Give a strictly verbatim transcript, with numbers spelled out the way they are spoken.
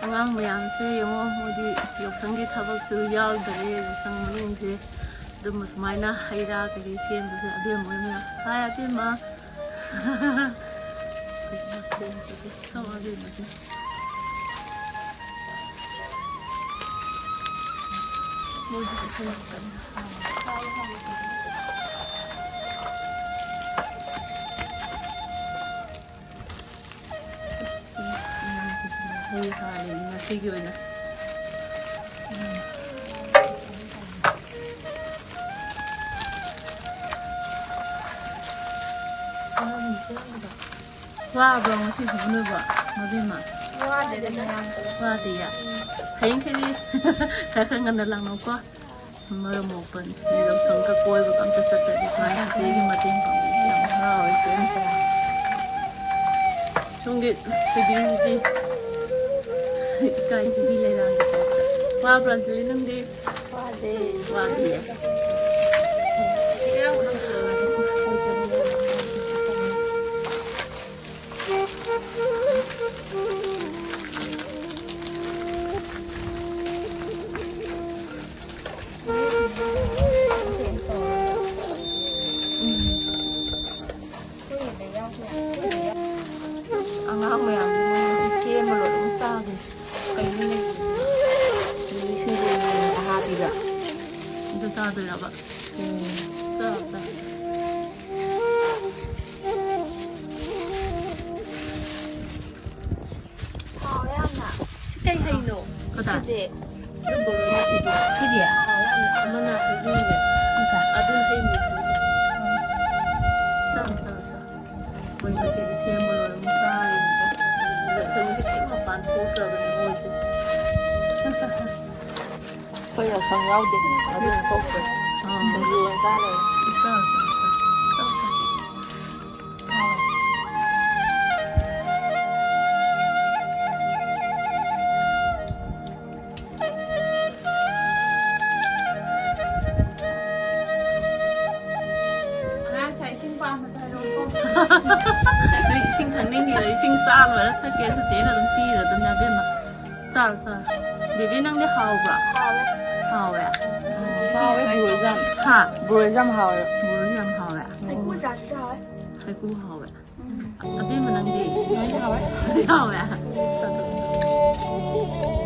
ꯑꯉꯥꯡ ꯃꯌꯥꯝꯁꯦ ꯌꯦꯡꯉꯣ, ꯃꯣꯏꯗꯤ ꯌꯥꯎꯁꯪꯒꯤ ꯊꯕꯛꯁꯨ ꯌꯥꯎꯗꯔꯦ꯫ ꯌꯥꯎꯁꯪ ꯃꯅꯨꯡꯁꯦ ꯑꯗꯨꯝ ꯁꯨꯃꯥꯏꯅ ꯍꯩ ꯔꯥ ꯀꯩꯀꯩ ꯁꯦꯝꯕꯁꯦ ꯑꯕꯦꯝꯃ ꯍꯣꯏꯅ꯫ ꯍꯥꯏ ꯑꯕꯦꯝꯃ꯫ ꯁꯦꯝꯁꯤꯗꯤ ꯁꯣꯝ ꯑꯕꯦꯝꯃꯒꯤ꯫ ꯃꯣꯏꯗꯤ ꯄꯨꯈ꯭ꯔꯤ ꯉꯥꯛꯇꯅꯤ꯫ ꯃꯩ ꯍꯥꯜꯂꯦ ꯉꯁꯤꯒꯤ ꯑꯣꯏꯅ꯫ ꯋꯥꯕ꯭ꯔꯣ ꯉꯁꯤꯁꯤꯕꯨ ꯅꯣꯏꯕꯣ, ꯃꯕꯦꯝꯃ? ꯋꯥꯗꯦꯗ, ꯃꯌꯥꯝ꯫ ꯋꯥꯗꯤꯌꯦ? ꯍꯌꯦꯡꯈꯩꯗꯤ ꯈꯔ ꯈꯔ ꯉꯟꯅ ꯂꯥꯛꯅꯧꯀꯣ꯫ ꯃꯔꯝ ꯃꯣꯛꯄꯅꯤ꯫ ꯌꯥꯎꯁꯪꯒ ꯀꯣꯏꯕꯒ ꯑꯝꯇ ꯆꯠꯇ꯭ꯔꯗꯤ ꯁꯨꯃꯥꯏꯅ ꯆꯤꯆꯦꯒꯤ ꯃꯇꯦꯡ ꯄꯥꯡꯕꯤꯕꯁꯦ ꯌꯥꯝ ꯍꯔꯥꯎꯋꯦ ꯏꯆꯦ꯫ ꯁꯣꯝꯒꯤ ꯊꯣꯏꯕꯤꯁꯤꯗꯤ ꯏꯀꯥꯏ ꯊꯤꯕꯤ ꯂꯩꯔꯥꯡꯒꯤ ꯇꯥꯏꯞꯇ꯫ ꯋꯥꯕ꯭ꯔꯥ ꯑꯟꯖꯂꯤ ꯅꯪꯗꯤ? ꯋꯥꯗꯦ꯫ ꯋꯥꯗꯤꯌꯦ꯫ ꯑꯉꯥꯡ ꯃꯌꯥꯝꯁꯦ ꯃꯣꯏ ꯁꯦꯝꯃ ꯂꯣꯏꯔꯒ ꯆꯥꯗꯣꯏꯅꯤ꯫ ꯀꯩꯅꯣꯅꯦ? ꯁꯤꯡꯖꯨ ꯑꯍꯥꯕꯤꯒ꯫ ꯑꯗꯨ ꯆꯥꯗꯣꯏꯔꯕ? ꯎꯝ꯫ ꯆꯥ, ꯆꯥ꯫ ꯍꯥꯎꯋꯦ ꯌꯥꯝꯅ꯫ ꯁꯤ ꯀꯩ ꯍꯩꯅꯣ? ꯀꯗꯥꯏ? ꯁꯤꯁꯦ꯫ ꯁꯤꯗꯤ? ꯍꯥꯎꯋꯦ ꯌꯥꯝꯅ꯫ ꯑꯃꯅ ꯍꯩꯅꯧꯅꯦ꯫ ꯁꯤꯁꯦ? ꯑꯗꯨꯅ ꯍꯩ ꯃꯍꯤꯁꯦ꯫ ꯆꯥꯎ, ꯆꯥꯎ, ꯆꯥꯎ꯫ ꯃꯣꯏ ꯉꯁꯤꯗꯤ ꯁꯦꯝꯕ ꯂꯣꯏꯔꯒ ꯆꯥꯔꯤꯅꯤꯀꯣ꯫ ꯌꯥꯎꯁꯪꯁꯦ ꯀꯔꯤꯝ ꯃꯄꯥꯟ ꯊꯣꯛꯇ꯭ꯔꯕꯅꯦ ꯃꯣꯏꯁꯦ꯫ ꯑꯩꯈꯣꯏ ꯌꯥꯎꯁꯪ ꯌꯥꯎꯗꯦ꯫ ꯑꯗꯨꯅ ꯊꯣꯛꯇ꯭ꯔꯦ꯫ ꯑꯥ꯫ ꯁꯤꯡꯖꯨ ꯑꯣꯏꯅ ꯆꯥ ꯂꯩꯔꯦ꯫ ꯆꯥꯎ, ꯆꯥꯎ, ꯆꯥꯎ꯫ ꯆꯥꯎ, ꯆꯥꯎ꯫ ꯑꯉꯥꯡꯁꯦ ꯏꯁꯤꯡ ꯄꯥꯝꯕꯗꯣ ꯍꯥꯏꯔꯛꯑꯣꯀꯣ꯫ ꯅꯣꯏ ꯏꯁꯤꯡ ꯊꯛꯅꯤꯡꯉꯤꯔꯣ? ꯏꯁꯤꯡ ꯆꯥ ꯂꯣꯏꯔ ꯊꯛꯀꯦ꯫ ꯆꯤꯆꯦꯅ ꯑꯗꯨꯝ ꯄꯤꯔꯗꯝꯅꯦ ꯑꯕꯦꯝꯃ꯫ ꯆꯥꯔꯣ, ꯆꯥꯔꯣ꯫ ꯕꯦꯕꯤ, ꯅꯪꯗꯤ ꯍꯥꯎꯕ꯭ꯔꯣ? ꯍꯥꯎꯋꯦ꯫ ꯍꯥꯎꯋꯦ? ꯍꯥꯎꯋꯦ, ꯕ꯭ꯔꯣꯏꯁ ꯌꯥꯝ꯫ ꯍꯥ? ꯕ꯭ꯔꯣꯏꯁ ꯌꯥꯝ ꯍꯥꯎꯋꯦ꯫ ꯕ꯭ꯔꯣꯏꯁ ꯌꯥꯝ ꯍꯥꯎꯋꯦ? ꯍꯩꯀ꯭ꯔꯨ ꯆꯥꯁꯨ ꯆꯥꯎꯋꯦ꯫ ꯍꯩꯀ꯭ꯔꯨ ꯍꯥꯎꯋꯦ꯫ ꯎꯝ꯫ ꯑꯕꯦꯝꯃ, ꯅꯪꯗꯤ? ꯂꯣꯏ ꯍꯥꯎꯋꯦ꯫ ꯂꯣꯏ ꯍꯥꯎꯋꯦ? ꯆꯥꯊꯣꯛ꯫